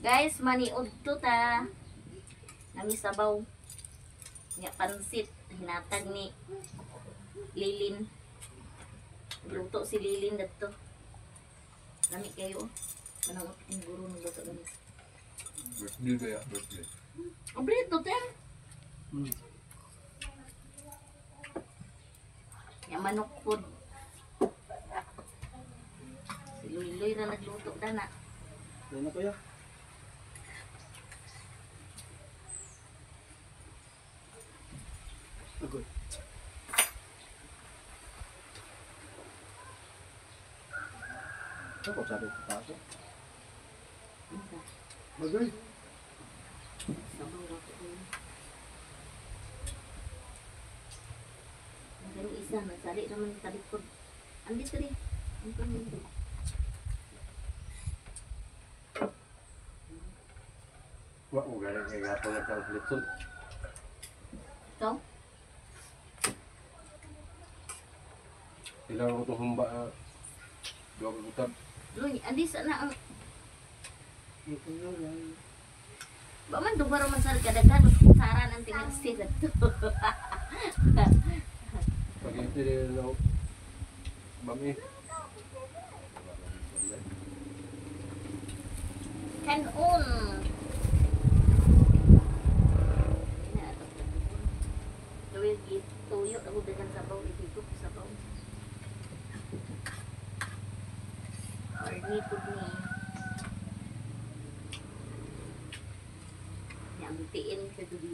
Guys, maniud to ta. Nami sabaw. Nga pansit hinatag ni Lilin. Luto si Lilin dadto. Lami kayo. Kanang ang guro nagluto gani. Birthday ba ya? Birthday. Obrito te. Nga manok pod. Si Luy ra nagluto dana. Yan na kuya. Agoy. Ito ko sabi ko paso. Bagay. Sabaw ra ko. Ang ganung isa nagsali naman sa talikod. Andi diri. Ang kanin. Wa ko gani kay gapon na kang litson. Ikaw? Ilang ko tong humba. Duha ka kutab. Luy, andi sa na ang Ito na lang. ba man duha ra man sa kadaghan sara ng tinirsi dadto. Pag ito rin na bami. Kanon. Tuyo tuyo ako dagan sabaw ihigop sabaw. Karni pud ni. Ya, ang tiin sa gabi.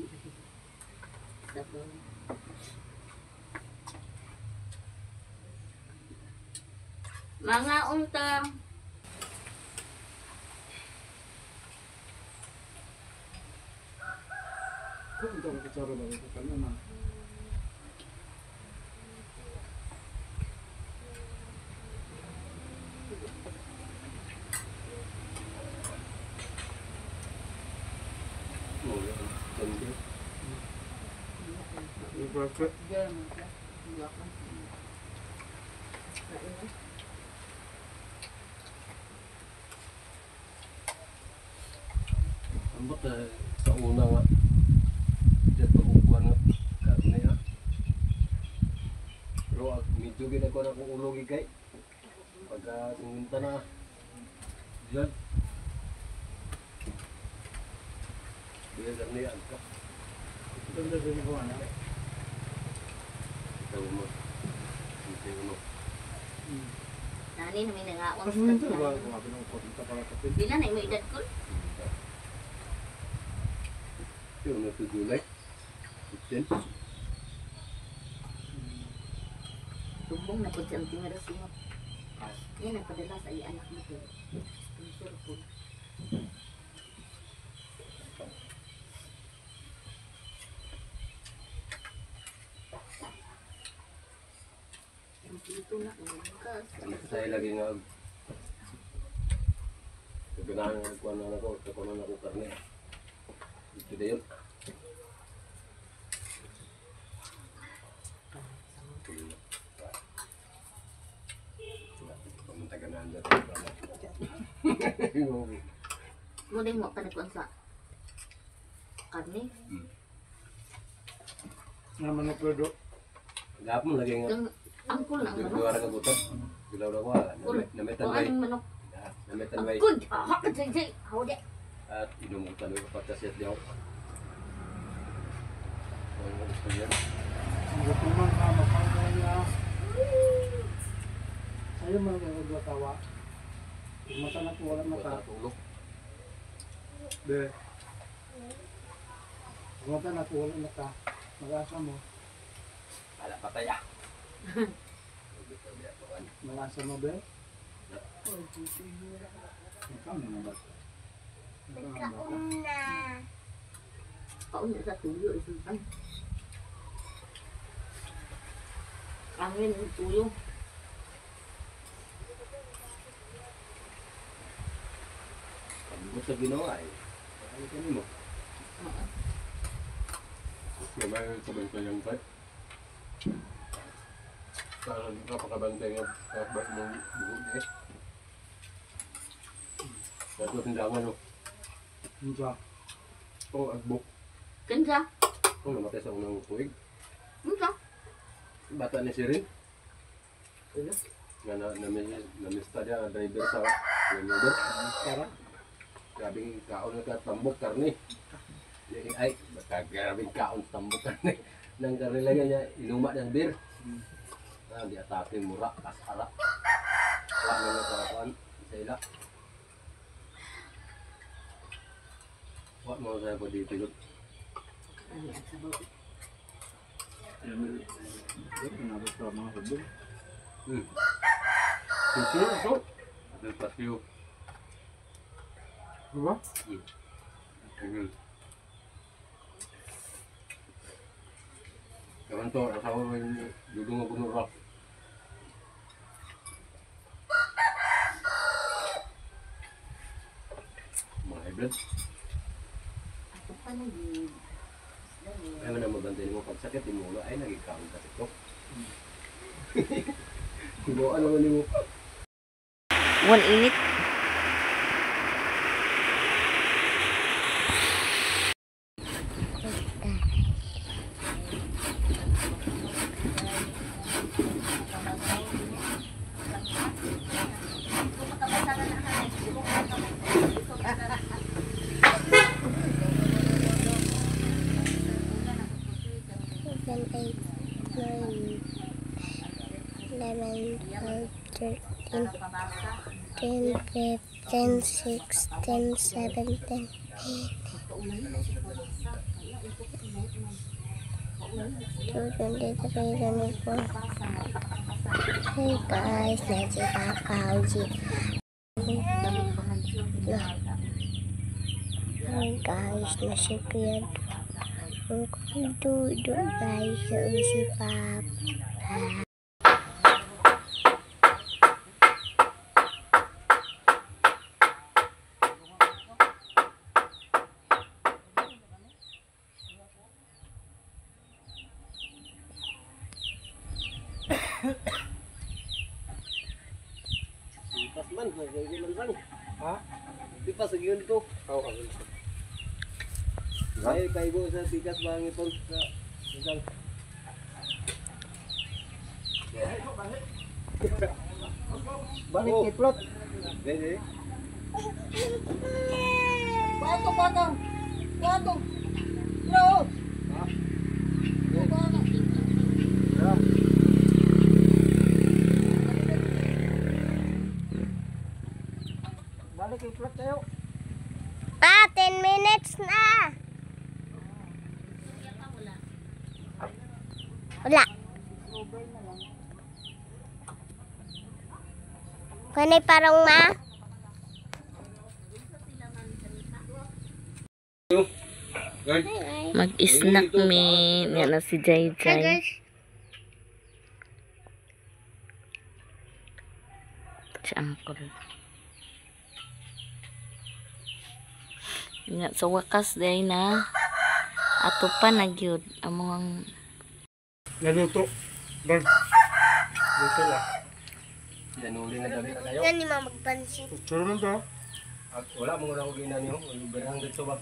Sabaw. Mga unta. Kung ito ko kutsara ba ito ka naman. Oh, yan. Perfect. Ambot sa una nga. Diyan pag-ukuan nga. Karne ah. Pero medyo ginagawa na akong ulo gigay. Pagka singinta na. Diyan. Diyan karne ang ka. Ito na din ko ano. Ikaw mo. Ito mo. Nani na may nangaon. Kasi ito ba kung ako nung kwarta para kapit. Pila na imo edad ko? Ito na sa July. 15. Tubong na pud si ang tinirsi mo. Yan ang padala sa iya anak mo kay sponsor ko. Ito na ang Sa lagi nga ganahan nga kuan na ako, kuan na ako karne. Ito na yun. Pamunta ganahan dyan. Mo din mo pa nagkuan sa karne. Nga manok pero Gapon lagi nga. Ang angkol na ang manok. Dua ra ka gutom. Gilaw na ko. Nametan Kuan way. ang manok. Nametan way. Angkol. Ah, jay jay. Hawde. At inom ko taloy kapag kasyat diyaw. Ano gusto niya? Gutuman ka mapangkaya. Ayaw mo na nagwatawa. Mata na po wala mata. Wala tulog. Be. Mata na po wala mata. Mag-asa mo. Ala patay ah. Mag-asa mo be. Ikaw na ba? Ikaw na ba? Paun sa tuyo isultan. Angin tuyo. Pagbuot sa ginawa eh. Ano kami mo? May kabantay tayo. Para kapakabantay nga kapag mong buhok eh. Dato tindangan no. Unsa? Oh, agbok. Kinsa? Oh, namatay sa unang tuig. Unsa? Bata ni Sirin. Ulo. Nga na namista niya ang driver sa Uber. Tara. Grabing kaon na ka tambok karne. Ay, baka grabing kaon tambok karne. Nang karne lang niya inuma ng beer. Ah, di atake mura kas ara. Wala na nakakuan sa ila. Wa mo sa ko dito. Ay, ang sabaw. Inabot sa mga hubog. Ito ito. Del paseo. Diba? Tingil. Kawan to, asawa mo yung dudong ako nura. Mga high blood. Ako pa na yun. Ay, wala mabantay mo pag sakit, imulo. Ay, nagikaon kasi to. Hibuan naman ni mo. One init. 7, 8, 9, 11, 12, 13, 10, 15, 16, 17, 2, 23, 24. Hey guys, nasi Papa Uji. Hey guys, nasi Kuya Uncle Dudu guys, si Papa. Lipas man, nagigil lang. Ha? Lipas, nagyun ko. Oo, oh, Ay, kaibo sa tikas ba ang ipon sa isang. Balik kay plot. Dede. Pato, pato. Pato. Bro. Balik kay plot tayo. Pa, 10 minutes na. Wala. Kanay parang ma. Mag-snack mi. Yan na si Jai Hi Jai. guys. Si Uncle. Nga, sa wakas day na. Ato pa na gyud among Naluto. Bird. Luto lang. Januli na dami na kayo. Yan ni ma magpansin. Sure man to. At wala mo na ako ginani ho. Berhang dito ba?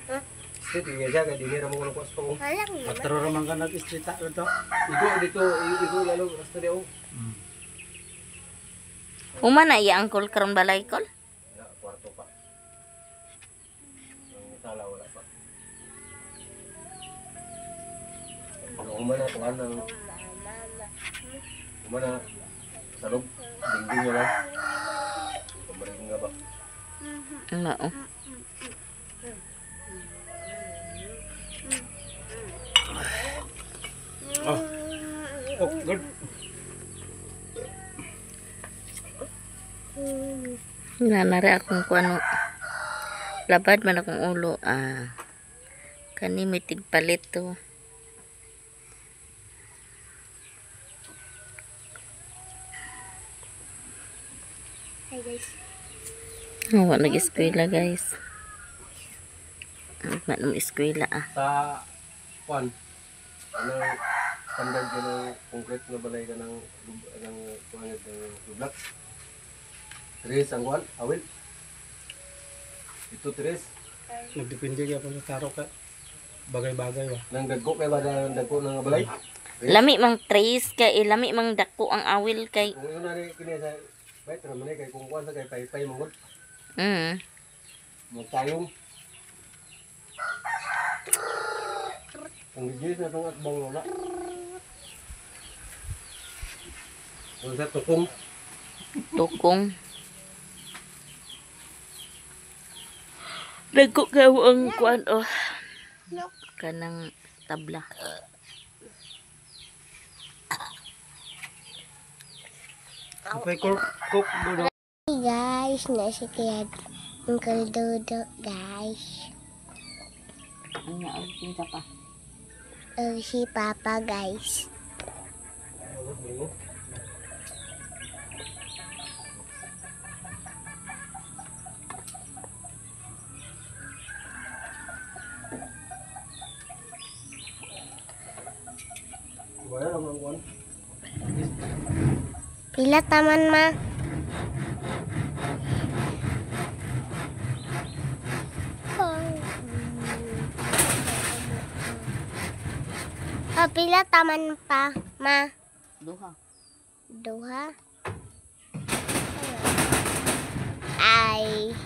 Ha? Sige, tingnan siya kay dinira mo ko ng kwasto. Walang naman. Patro raman ka nag-istrita lang to. Igo dito, igo lalo rasta di oh. Uma na iya Uncle karon balay kol. Wala, kwarto pa. Ang sala wala pa. Ano umana kuan ang umana sa loob dingding niya lang. Pamaring nga ba? Mao. Oh, good. Nanare akong kuano. Labad man akong ulo ah. Kani may tigpalit to. Hi guys. Wa nag-eskwela guys. Wala nang eskwela ah. Sa kuan ano standard ka ng concrete na balay ka ng ng kuan ng blocks. Tres ang kuan, awil. Ito tres. Nagdepende kaya po sa taro ka. Bagay-bagay ba. Nang dagko kay ba nang dagko nang balay. Lami mang trace kay lami mang dako ang awil kay. Kung yun na rin kini sa bayt ra man kay kung kuan sa kay paypay mangod. Magtayong. Ang gigis na itong atbang wala. Kung sa tukong. Tukong. Dagko kayo ang kuan oh. Kanang tabla. Okay, cook, cook, dodo. Hey guys, nasa kaya Uncle Dodo guys. Ano ang kinsa pa? Oh, si Papa guys. Wala lang ang kuan. Pila taman ma? Oh, pila taman pa, ma? Duha. Duha? Ay.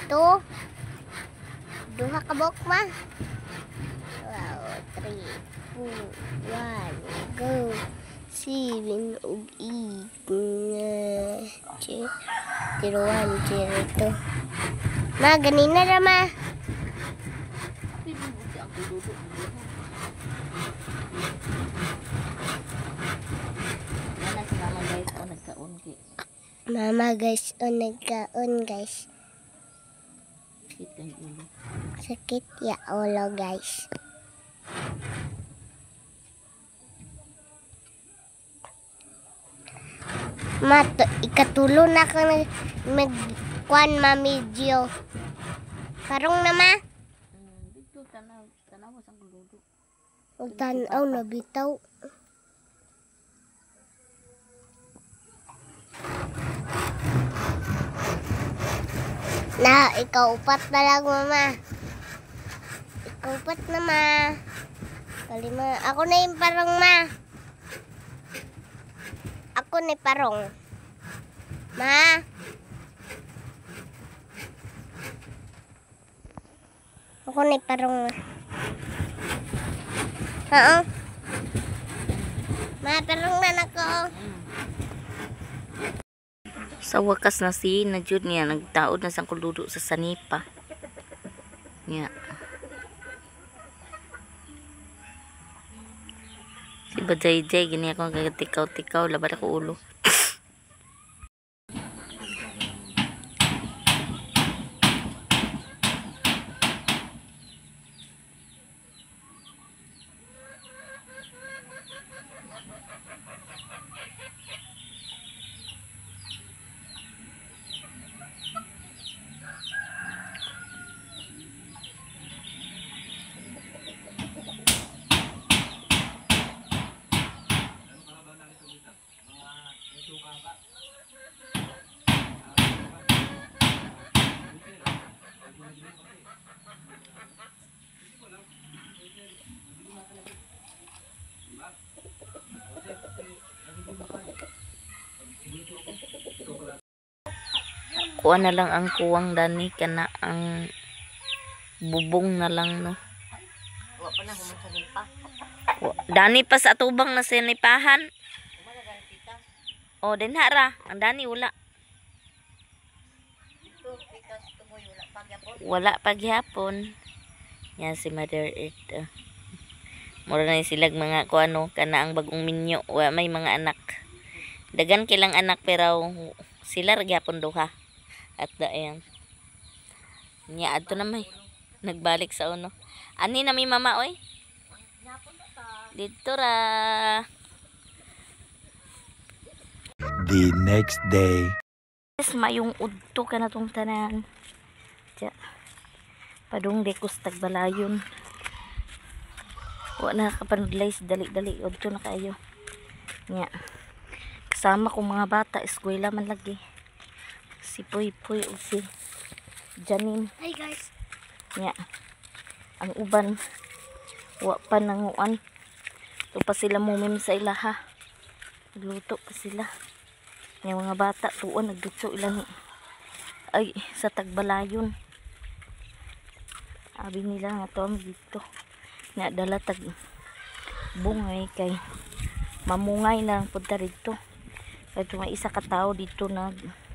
Two. Duha ka buok, ma? Wow, 3, 2, 1, go. 7, ug 8, 0, 1, 0, 2. Ma, ganina ra, ma. Ana si mama guys o nagkaon kay Mama, guys, o nagkaon, guys. sakit ang ulo. Sakit ya ulo, guys. Ma, ikatulo na ka magkuan, Mami Gio. Karong na, ma. Dito tanaw tanaw sa dudu. Huwag tanaw, nabitaw. Na, ikaw upat na lang, mama. Ikaw upat na, ma. Kalima. Ako na yung parong, ma. Ako na yung parong. Ma. Ako na yung parong, ma. Oo. Ma, parong na ako. Sa wakas na si na jud niya nagtaod na sang kuludo sa sanipa. Niya. Si Bajay-jay gini ako kagtikaw-tikaw labad ako ulo. Kuha na lang ang kuwang dani kana ang bubong na lang no. Dani pa sa atubang na sinipahan. O dinha ra, ang dani wala. Wala pa gihapon. Yan si Mother Earth. Mura na silag mga kuano kana ang bagong minyo, wa may mga anak. Dagan kilang anak pero sila ra gihapon duha. At dayan. Nya adto na may nagbalik sa uno. Ani na mi mama oy? Dito ra. The next day. Yes, mayong udto ka na tong tanan. Tiya. Padung dekos tagbalayon. Wa na kapanudlay dali-dali udto na kaayo. Nya. Kasama kong mga bata eskwela man lagi. Si Puy Puy o si Janine. Hi guys. Nya. Ang uban wa pa nanguan. To pa sila mumim sa ilaha. Nagluto pa sila. Nya mga bata tuon nagdutso ilang ay sa tagbalayon. Abi nila nga to ang dito. Nya dala tag bungay kay mamungay na ang punta rito. Kahit may isa ka tao dito nag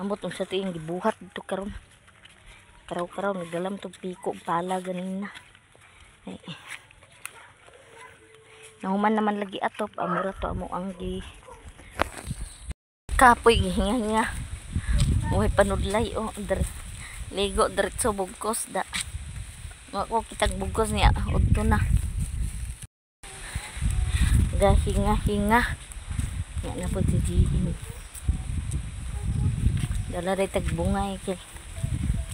ambot unsa to yung gibuhat dito karon. Karaw-karaw nagdalam tong piko pala ganina. Ay. Nahuman naman lagi atop amura to amo ang gi kapoy gihinga-hinga. Uy panudlay oh ligo diretso bugkos da. Wa ko kitag bugkos niya udto na. Gahinga-hinga. Nya na po si Jean. Dala rin tagbungay kay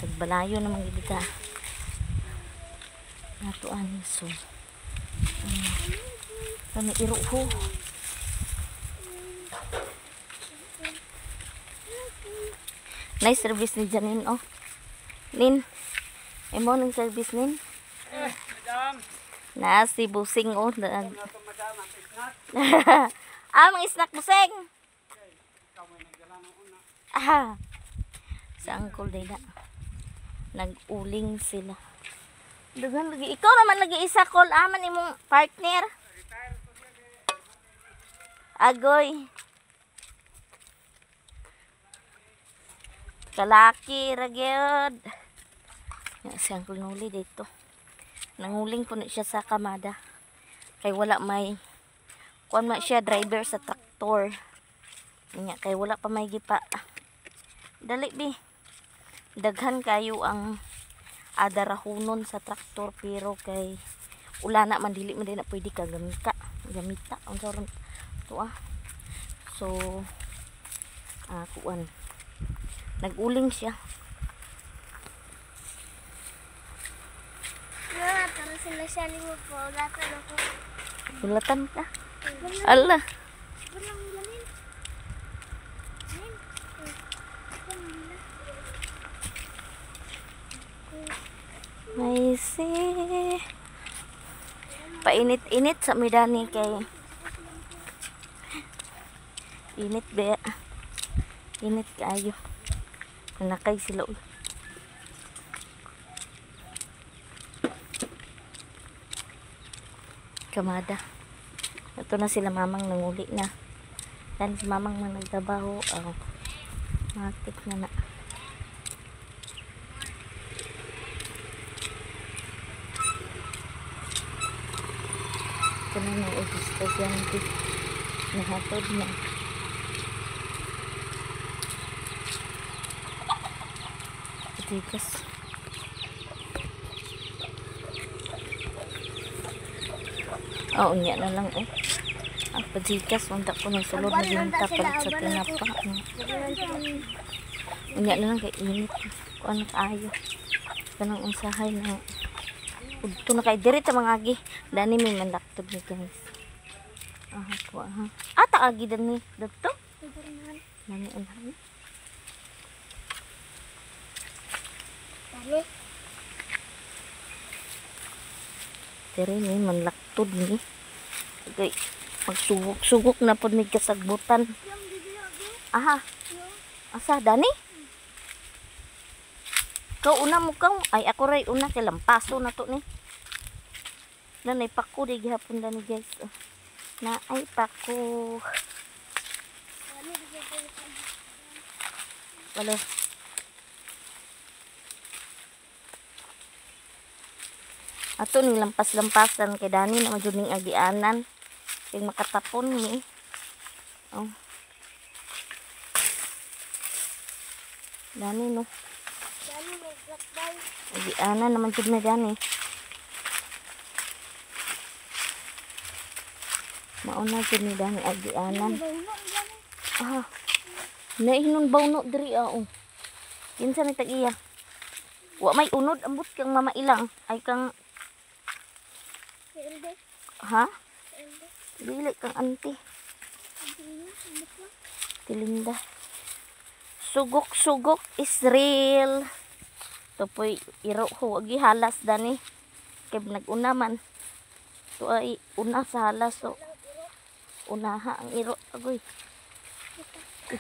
tagbalayo naman gid ta. Natuan so. Kami iro ho. Nice service ni Janine oh. Nin. Imo ning service nin. Madam. Na si Busing oh. Ah, mga snack Busing. Ah. Sa angkol nila. Nag-uling sila. Daghan lagi. Ikaw naman lagi isa call aman imong partner. Agoy. Kalaki ra gyud. Si Uncle Nuli dito. Nanguling po na siya sa kamada. Kay wala may kuan man siya driver sa traktor. Nya kay wala pa may gipa. Dali bi. Daghan kayo ang adarahunon sa traktor pero kay ula na man dili man din na pwede ka gamita. Gamita unsa ron to ah. So kuan. Nag-uling siya. Na, tara sila siya lingo po. Ulatan ako. Ulatan ka? Ala. May si painit-init sa midani kay init ba? Init kaayo. Nakay sila uy. Kamada. Ito na sila mamang nanguli na. Dan si mamang man nagtrabaho. Oh, matik na na. Ito na ng estudyante. Nahatod na. Tigas. Oh, unya na lang eh. Ang patikas, unta ko ng sulod na ginta palit sa tinapa. Unya na lang kay init. Kuan na kaayo. Kanang unsahay na. Udto na kay diri ta mga agi. Dani may manlaktod ni guys. Aha ko aha. Ata agi dani dadto. Nani unhan. Dani. Diri ni manlaktod ni. Okay. Magsugok-sugok na pod ni kasagbutan. Aha. Asa dani? Ikaw una mo kang ay ako ray una kay lampaso na to ni. Nanay pako di gihapon dani guys. Na ay pako. Wala. Ato ning lampas-lampasan kay dani na jud ning agianan. Kay makatapon ni. Oh. Dani no. Dani may blackball. Agianan naman jud na dani. Mauna jud ni dani agianan. Ah. Nainon bawno diri ah oh. Kinsa ni tag-iya? Wa may unod ambot kang mama ilang ay kang ha? Dili kang auntie. Tilinda. Sugok-sugok is real. Tupoy iro ko agi halas dani. Kay naguna man. To ay una sa halas so. Unaha ang iro agoy.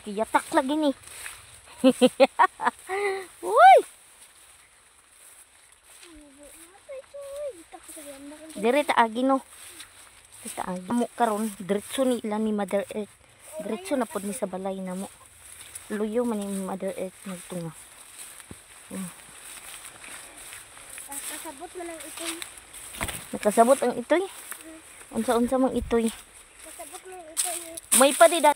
Kiyatak lagi ni. Uy! Dire ta agi no. Kita agi mo karon diretso ni ila ni Mother Earth. Diretso na pod ni sa balay namo. Luyo man ni Mother Earth nagtunga. Nakasabot man ang itoy. Nakasabot ang itoy. Unsa-unsa mang itoy. Nakasabot man ang itoy. May pa di da.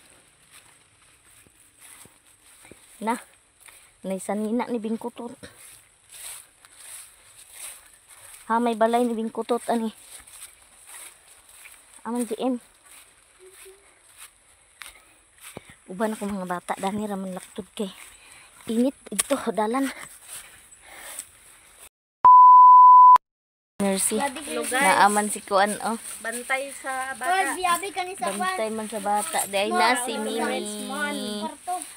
Na. Nay sanina ni Bingkutot. Ha, may balay ni Bingkutot ani. Aman GM. Uban ako mga bata dani ra man laktod kay init ito dalan. Mercy. Naaman si Kuan oh. Bantay sa bata. Biyabi ka ni sa kwan. Bantay man sa bata. Di ay na si Mimi.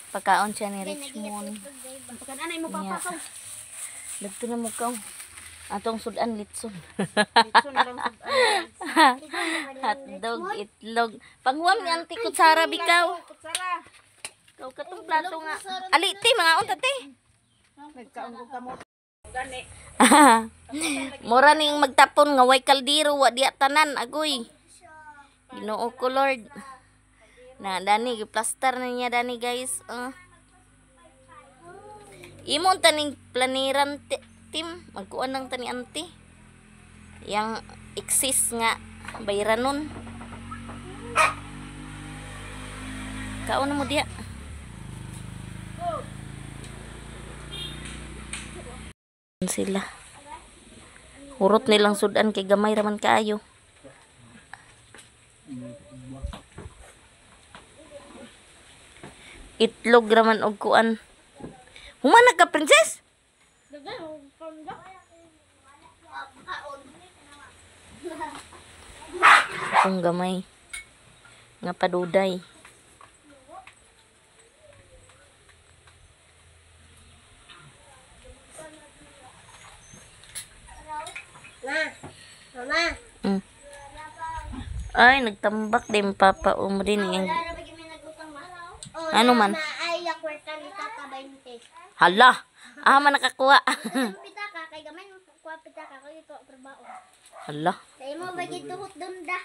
Pagkaon siya ni Richmond. Pagkaan mo Nya. Dagto na mo kaw. Atong sudan litson. Litson lang sud. Hotdog, itlog. Panghuam ni auntie kutsara bikaw. Kutsara. Kaw katong plato nga. Ali te mga unta te. Nagkaon ko kamo. Gani. Mura ning magtapon nga way kaldero wa diya tanan agoy. Ginoo ko Lord. Na dani giplaster na niya dani guys. Imong taning planiran team magkuan lang tani auntie. Yang exist nga bayranon. Kaon na mo diya. Sila. Hurot nilang sudan kay gamay raman kaayo. Itlog raman og kuan. Humana ka, princess? Akong gamay nga paduday. Ma. Mama. Ay, nagtambak din papa umri ni. Wala na ba kami nagutang ma? Oh, Ano man? Ma, ay kwarta ni Tata 20. Hala. Ah, man nakakuha. Ang pitaka kay gamay mo kuha pitaka ko ito trabaho. Hala. Sa imo ba gituhot dum da?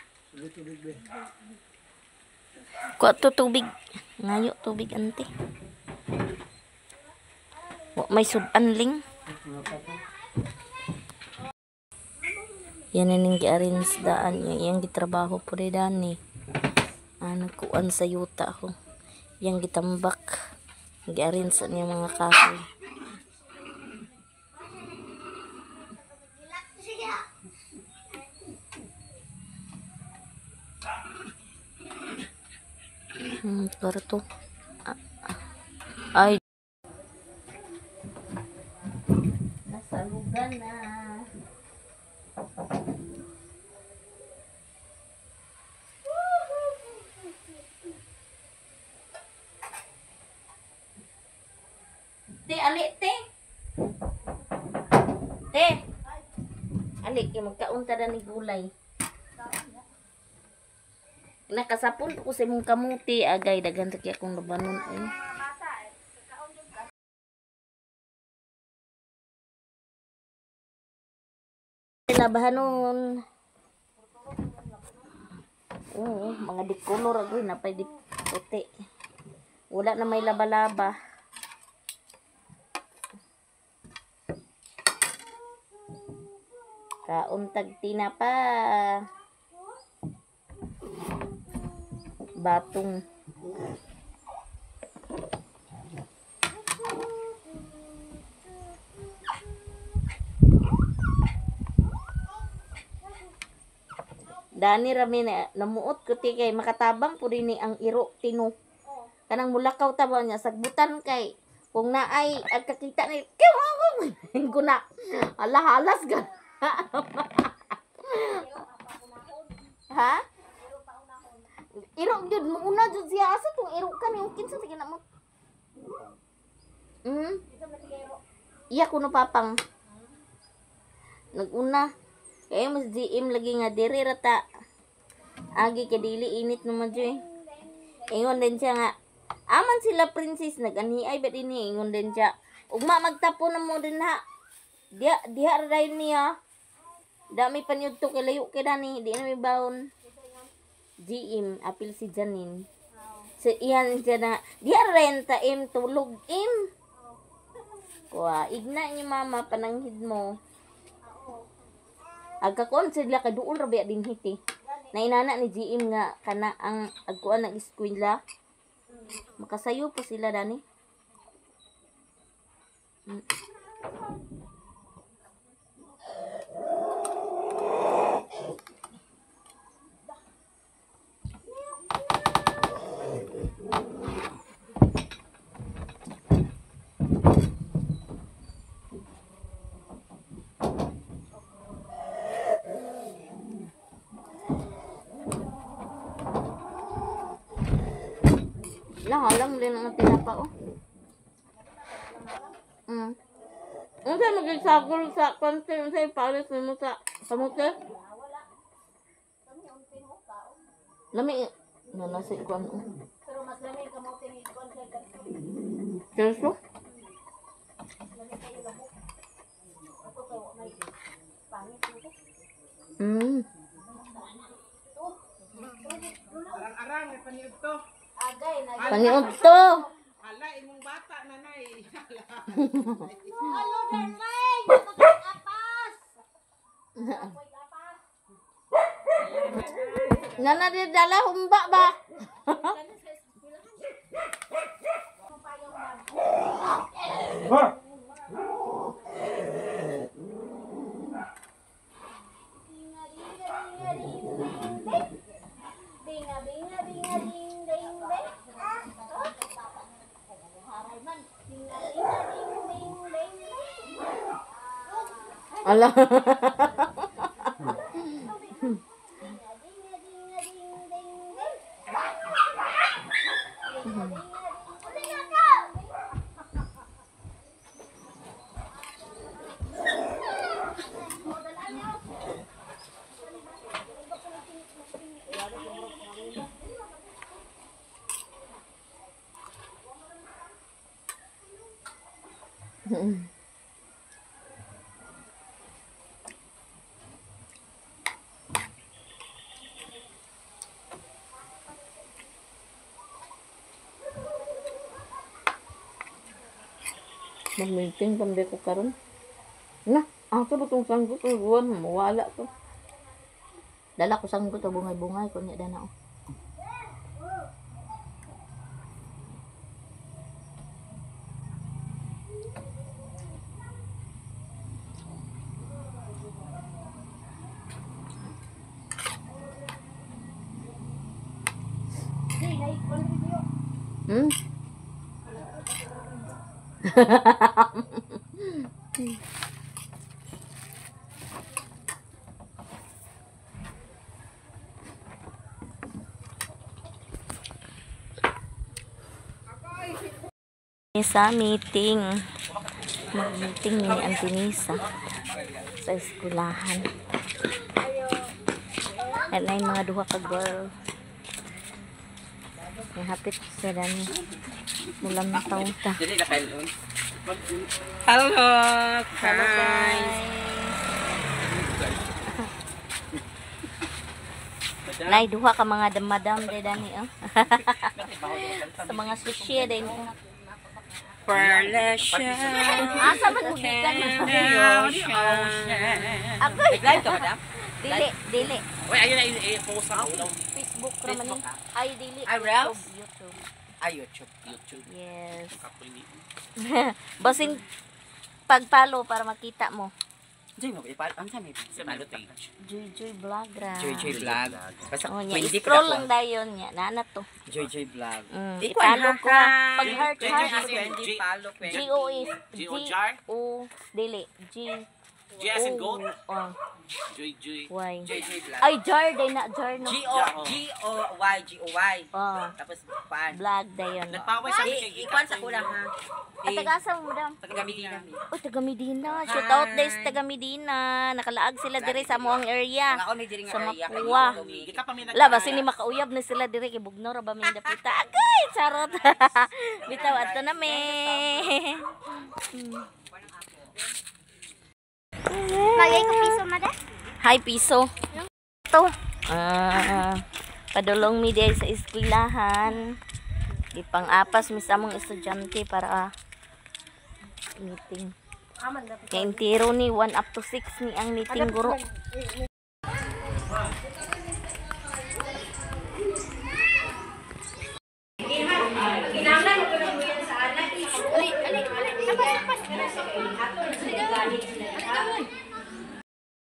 Kuha to tubig. Ngayo tubig ante. Wa may sudan ling. Yan ang giarins daan niya. Yang gitrabaho po rin dani. Ano kuan sa yuta ko. Yang gitambak. Giarins niya mga kahoy. Kwarto. Ay. Nasa lugar na. Te, ali, te. Te. Ali, kay magkaunta na ni gulay. Nakasapon ko sa imong kamuti. Agay, daghan sa kaya akong labanon. Eh. Labahanon. Oo, mga di color agoy, napay di puti. Wala na may laba-laba. Kauntag tinapa. Batong. Dani rami na namuot ko ti kay makatabang pud ni ang iro tino. Kanang mulakaw ta ba niya sagbutan kay kung naay ag kakita ni guna. Ala halas gan. Ha? Iro gyud muuna jud siya asa tong iro ka ni kinsa sige na mo. Iya kuno papang. Naguna. Kaya mas GM lagi nga diri rata. Agi kay dili init naman joy. Ingon din siya nga. Aman sila princess nag-anhi ay ba't ini ingon din siya. Ugma magtapo na mo din ha. Diha diha ra dayon niya. Dami panyud to kay layo kay dani, di na may baon. GM apil si Janine. Sa iyan siya na diha ra dayon ta im tulog im. Kuha, igna ni mama pananghid mo. Agkakuan sila kay duol ra ba din hiti. Nainana ni GM nga kana ang agkuan nag eskwela. Makasayo pa sila dani. Nahalang din ang tinapa oh. Unsa magisagol sa konti unsa ipares nimo sa kamote? Lami na nasa ikuan oh. Pero mas lami ang kamote ni ikuan kay Seryoso? lami kayo labo. Ako kay wa may pangit mo. Arang-arang, may paniod to. Agay na. Paniod to. Hala, imong bata, nanay. Hello darling. Apas. Nana di dala humba ba? Binga binga binga ding ding ding. Ah. Haray man. Binga binga ding ding ding ding. Ala. Binga binga dinga ding ding ding. Binga binga ding ding ding. Mag-meeting pambi ko karon. Na, asa ba tong sanggot ang buwan mawala to. Dala ko sanggot o bungay-bungay kunya dana oh. Sa meeting. Mag-meeting ni Auntie Nisa sa eskulahan. At na yung mga duha ka girl. Hapit sa dani. Mulam na taon ta. Hello, Hello guys. Nay duha ka mga madam day dani oh. Sa mga sushi day ni. Perlesha. Asa man gikan man? Ako. Live ka madam? Dili, dili. Uy, ayun na i-post ako. Facebook ra man ni. Ay dili. Ay, Ralph? YouTube. Ay, YouTube. YouTube. Yes. Basin pag-follow para makita mo. Joy mo, ipal ang sa may ipalo page. Joy Joy Vlog ra. Joy Joy Vlog. Basta Oh, niya. hindi ko I-scroll lang dayon niya. Naana to. Joy Joy Vlog. I-follow ko. Pag heart heart. G follow G O S G G O Jar? O dili G G as in goat. Oh, Joy Joy. Y. Joy Joy Vlog. Ay, jar day na jar no. G O G O Y G O Y. Oh, Tapos kuan. vlog dayon. Nagpaway sa amin kay Eh, ikuan sa kulang ha. At taga-asa mo, madam? Taga Medina. mi. Uy, taga Medina. Shout out guys, taga Medina. Nakalaag sila dire sa amoang area. Mga ako may diri nga Sa area kay Mapua. dito mi. Kita pa mi nag- La, basin ni makauyab na sila dire kay bugnaw ra ba mi dapita. Agay, charot. Bitaw ato na mi. Magay ko piso, mada. Hi piso. To. Ah, padulong mi diay sa eskwelahan. Gipang-apas mi sa among estudyante para meeting. Kay intiro ni 1 up to 6 ni ang meeting guro.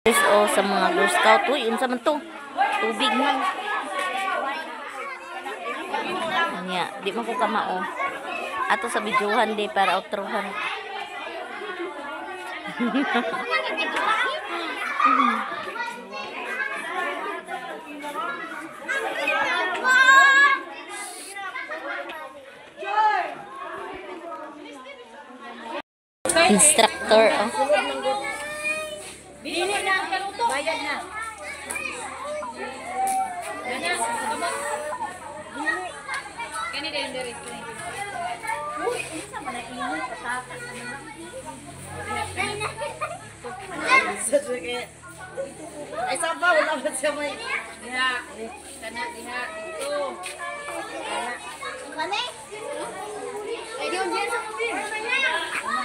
Guys, oh, sa mga Girl Scout. Uy, unsa man to? Tubig man. Nya, di man ko kamao. Ato sa videohan di para outrohan. Instructor, oh. Bayad na. Kani din diri. Uy, unsa man na imo patatas naman. Ay saba wala ba siya may. Diha. Kana diha dito. Kani?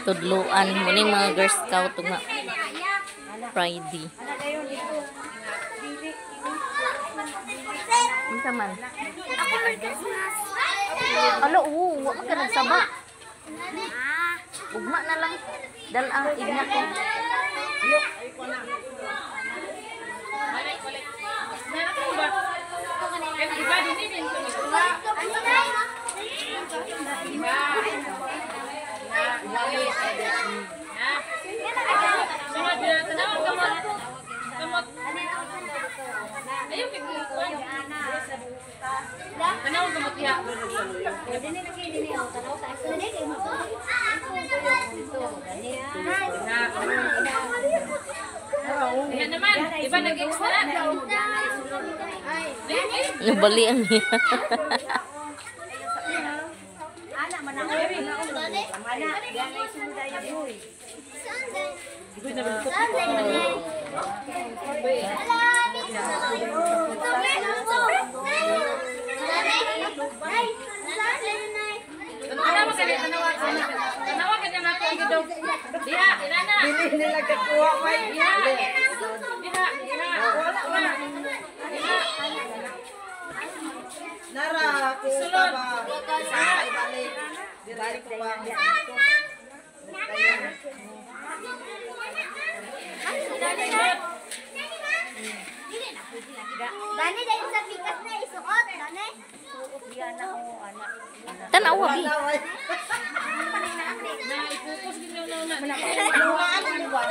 Tudluan mo ni mga Girl Scout nga Friday. Unsa man? Ako may Christmas. Alo, oo, wa man ka nagsaba. Ugma na lang. Dal-ang igna ko. Iba din din Tanaw kamot diha. Diha naman, iba nag-ex na. Nabali ang niya. Tanawa ka tanawa. Tanawa ka na ako ang gidog. Diha, inana. Dili nila kakuha may. Diha. Diha, diha. Wala, Diha. Nara ko pa ba. Ay balik. Dili ko ba. Dani dahil sa pikas na isuot, dani. Tanawa bi. Na ipupos gid na na. Lumaan mo ba?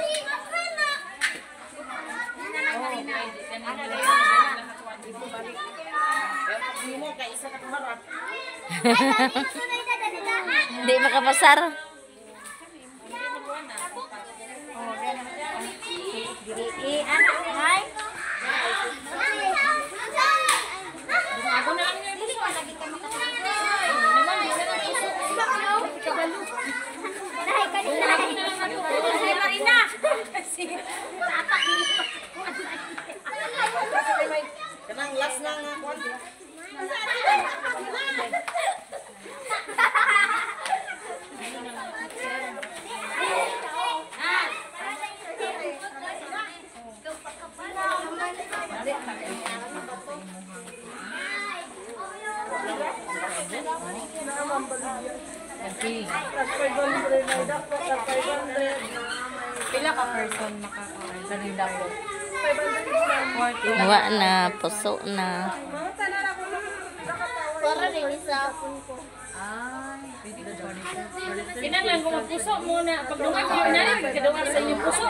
Mo kay isa ka tumarap. Di makapasar. Ako na lang yung puso. Naman, di na lang puso. Kanang last na nga kuan. Pila ka person makakain sa dako? Wa na, puso na. 40. Kinahanglan kung magpuso muna. Pagdungan mo na rin, pagkadungan sa inyong puso.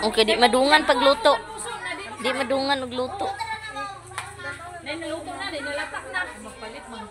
Okay, di madungan pagluto. Puso na di. Di madungan og luto. Nay, naluto na, di nalatak na. Magpalit man.